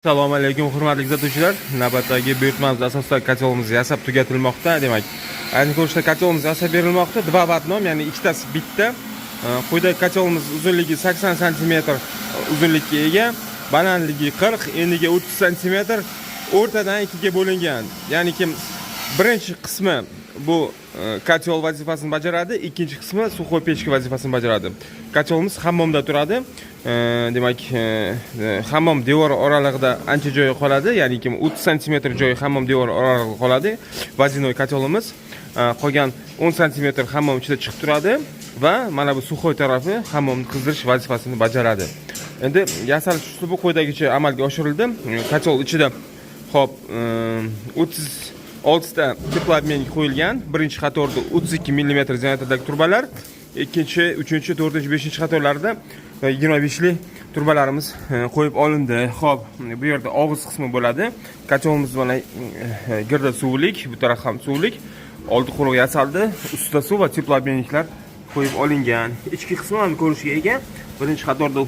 Assalomu alaykum, hurmatli kuzatuvchilar. Navbatdagi buyurtmamiz asosida котёл imiz yasab tugatilmoqda. Demak, ayni ko'rinishda котёл imiz yasab berilmoqda. 2 в одном, ya'ni ikkitasi bitta. Quyidagi котёл imiz uzunligi 80 sm uzunlikka ega, balandligi 40, eniga 30 sm, o'rtadan ikkiga bo'lingan. Ya'ni kim birinchi qismi bu котёл vazifasini bajaradi, ikkinchi qismi сухой pechka vazifasini bajaradi. Котёл imiz hammomda turadi. Demak, hammom devori oralig'ida ancha joyi qoladi, ya'ni kim 30 sm joyi hammom devori oralig'ida qoladi. Водяной котёл imiz qolgan 10 sm hammom ichida chiqib turadi va mana bu сухой tarafi hammomni qizdirish vazifasini bajaradi. Endi yasalish uslubi quyidagicha amalga oshirildi. Котёл ichida, xo'p, 36 ta теплообменник qo'yilgan. Birinchi qatorda 32 mm diametrdagi trubalar, ikkinchi, uchinchi, to'rtinchi, beshinchi qatorlarda 25 lik trubalarimiz qo'yib olindi. Xo'p, bu yerda og'iz qismi bo'ladi. Котёл imiz mana girda suvlik, bu taraf ham suvlik. Oldi quruq yasaldi, ustida suv va теплообменник lar qo'yib olingan. Ichki qismi ham ko'rinishga ega. Birinchi qatorda,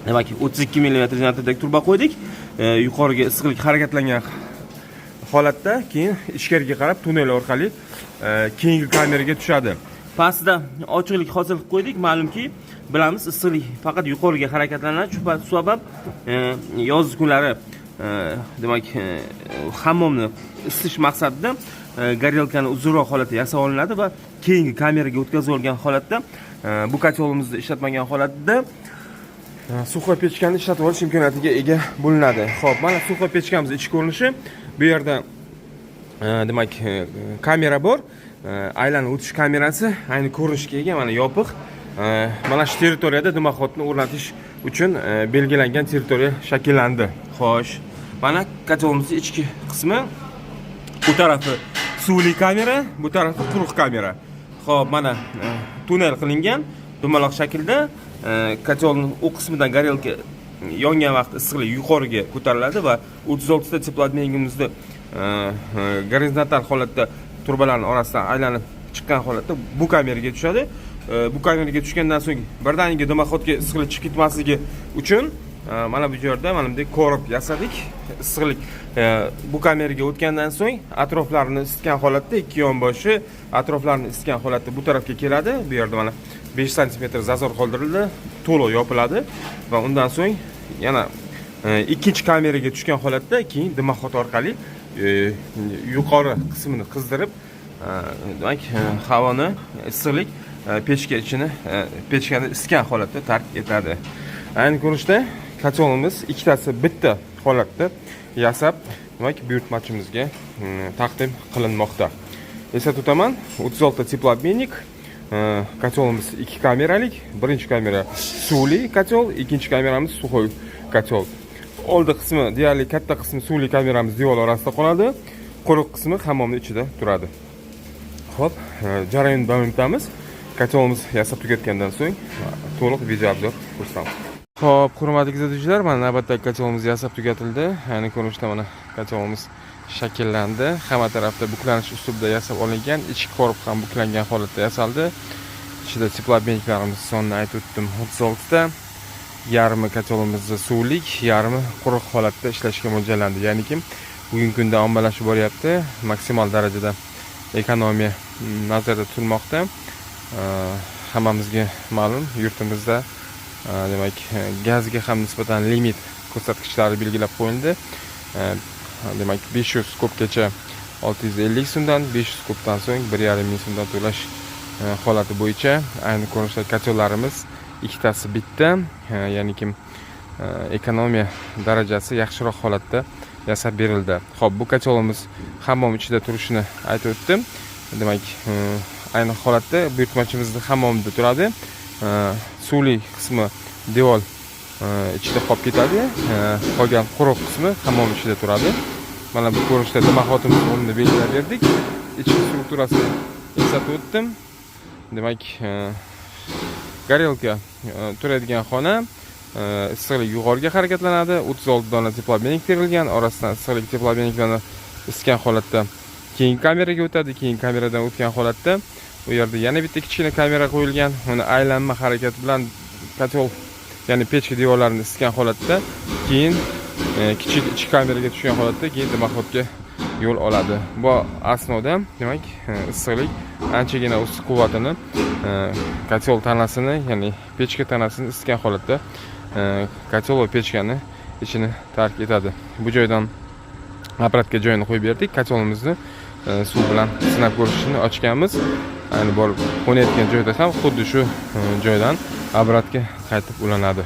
demak, 32 mm diametrdagi truba qo'ydik. Yuqoriga issiqlik harakatlangan holatda keyin ichkariga qarab tunnel orqali keyingi kameraga tushadi. Pastda ochiqlik hosil qilib qo'ydik. Ma'lumki, bilamiz, issiqlik faqat yuqoriga harakatlanadi. Shu sabab yoz kunlari demak, hammomni isitish maqsadida горелка ni uzunroq holatda yasab olinadi va keyingi kameraga o'tkazib olgan holatda bu котёл imizni ishlatmagan holatda сухой pechkani ishlatib olish imkoniyatiga ega bo'linadi. Xo'p, mana сухой pechkamiz ichki ko'rinishi. Bu yerda demak, kamera bor. Aylanib o'tish kamerasi ayni ko'rinishga ega, mana yopiq. Mana shu territoriyada дымоход ni o'rnatish uchun belgilangan territoriya shakllandi. Xo'sh, mana котёл imizni ichki qismi. Bu tarafi suvli kamera, bu tarafi quruq kamera. Xo'p, mana tunnel qilingan dumaloq shaklda. Котёл ning u qismidan горелка yongan vaqtda issiqlik yuqoriga ko'tariladi va 36 ta теплообменник imizni gorizontal holatda trubalarning orasidan aylanib chiqqan holatda bu kameraga tushadi. Bu kameraga tushgandan so'ng birdaniga дымоход ga issiqlik chiqib ketmasligi uchun mana bu yerda mana bunday короб yasadik. Issiqlik bu kameraga o'tgandan so'ng atroflarini isitgan holatda, ikki yonboshi atroflarini isitgan holatda bu tarafga keladi. Bu yerda mana 5 santimetr зазор qoldirildi, to'liq yopiladi va undan so'ng yana ikkinchi kameraga tushgan holatda keyin дымоход orqali yuqori qismini qizdirib, demak, havoni issiqlik pechka ichini, pechkani isitgan holatda tark etadi. Ayni ko'rinishda котёл imiz ikkitasi bitta holatda yasab, demak, buyurtmachimizga taqdim qilinmoqda. Eslatib o'taman, 36 ta теплообменник, котёл imiz ikki kameralik. Birinchi kamera suvli котёл, ikkinchi kameramiz сухой котёл. Oldi qismi, deyarli katta qismi suvli kameramiz devor orasida qoladi, quruq qismi hammomni ichida turadi. Xo'p, jarayonni davom etamiz. Котёл imiz yasab tugatgandan so'ng to'liq video обзор ko'rsatamiz. Xo'p, hurmatli kuzatuvchilar, mana navbatdagi котёл imiz yasab tugatildi. Ayni ko'rinishda mana котёл imiz shakllandi. Hamma tarafda buklanish uslubida yasab olingan, ichki короб ham buklangan holatda yasaldi. Ichida теплообменник larimiz sonini aytib o'tdim, 36 ta. Yarmi котёл imizni suvlik, yarmi quruq holatda ishlashga mo'ljallandi. Ya'ni kim bugungi kunda ommalashib boryapti, maksimal darajada ekonomiya nazarda tutilmoqda. Hammamizga ma'lum, yurtimizda demak, gazga ham nisbatan limit ko'rsatkichlari belgilab qo'yildi. Demak, 500 kubgacha 650 so'mdan, 500 kubdan so'ng 1,5 ming so'mdan to'lash holati bo'yicha ayni ko'rinishda котёл larimiz ikkitasi bitta, ya'ni kim ekonomiya darajasi yaxshiroq holatda yasab berildi. Xo'p, bu котёл imiz hammom ichida turishini aytib o'tdim. Demak, ayni holatda buyurtmachimizni hammomida turadi. Suvli qismi devor ichida qolib ketadi, qolgan quruq qismi hammom ichida turadi. Mana bu ko'rinishda дымоход imiz o'rnini belgilab berdik, ichki strukturasini eslatib o'tdim. Demak, горелка turadigan xona, issiqlik yuqoriga harakatlanadi. 36 dona теплообменник terilgan, orasidan issiqlik теплообменник larni isitgan holatda keyingi kameraga o'tadi. Keyin kameradan o'tgan holatda u yerda yana bitta kichkina kamera qo'yilgan, uni aylanma harakat bilan котёл, ya'ni pechka devorlarini isitgan holatda keyin Kichik ichki kameraga tushgan holatda keyin дымоход ga yo'l oladi. Bu asnoda, demak, issiqlik anchagina issiq quvvatini котёл tanasini, ya'ni pechka tanasini isitgan holatda котёл va pechkani ichini tark etadi. Bu joydan обратка joyini qo'yib berdik. Котёл imizni suv bilan sinab ko'rish uchun ochganmiz. Ayni borib qo'nayotgan joyda ham xuddi shu joydan обратка qaytib ulanadi.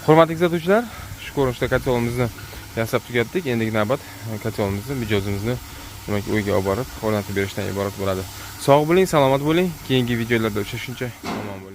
Hurmatli kuzatuvchilar, shu ko'rinishda котёл imizni yasab tugatdik. Endigi navbat котёл imizni mijozimizni, demak, uyga olib borib o'rnatib berishdan iborat bo'ladi. Sog' bo'ling, salomat bo'ling. Keyingi videolarda uchrashguncha omon bo'ling.